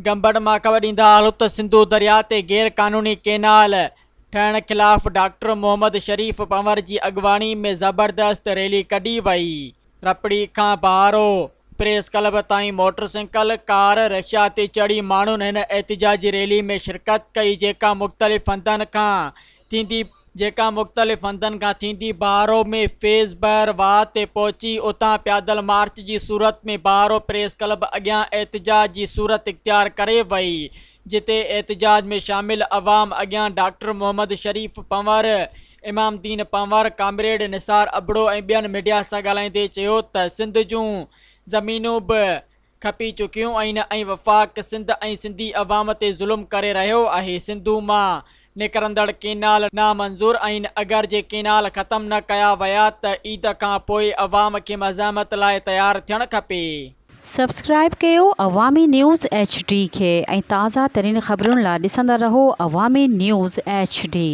گمبٽ مان خبر ڏيندا هلون ته سنڌو درياء تي غير قانوني ڪينال ٺهڻ خلاف ڊاڪٽر محمد شريف پنهور جي اڳواڻي ۾ زبردست ريلي ڪڍي وئي. رپڙي کان بهارو پريس ڪلب تائين موٽر سائيڪل، ڪار، رڪشا تي چڙهي ماڻهن هن احتجاجي ريلي ۾ شرڪت ڪئي جيڪا مختلف هنڌن کان ٿيندي جيڪا مختلف هنڌن کان ٿيندي بهارو ۾ فيض بحر واهه تي پهچي اتان پيادل مارچ جي صورت ۾ بهارو پريس ڪلب اڳيان احتجاج جي صورت اختيار ڪري وئي جتي احتجاج ۾ شامل عوام اڳيان ڊاڪٽر محمد شريف پنهور، امام الدين پنهور، ڪامريڊ نثار ابڙو ۽ ٻين ميڊيا سان ڳالهائيندي چيو ته سنڌ جون زمينون به کپي چڪيون آهن ۽ وفاق سنڌ ۽ سنڌي عوام تي ظلم ڪري رهيو آهي، سنڌو مان نڪرندڙ ڪينال نامنظور آهن، اگر جي ڪينال ختم نه ڪيا ويا ته عيد کان پوء عوام کي مزاحمت لاء تيار ٿيڻ کپي. سبسڪرائيب ڪيو عوامي نيوز ايڇ ڊي کي ۽ تازه ترين خبرن لا ڏسندا رهو عوامي نيوز ايڇ ڊي.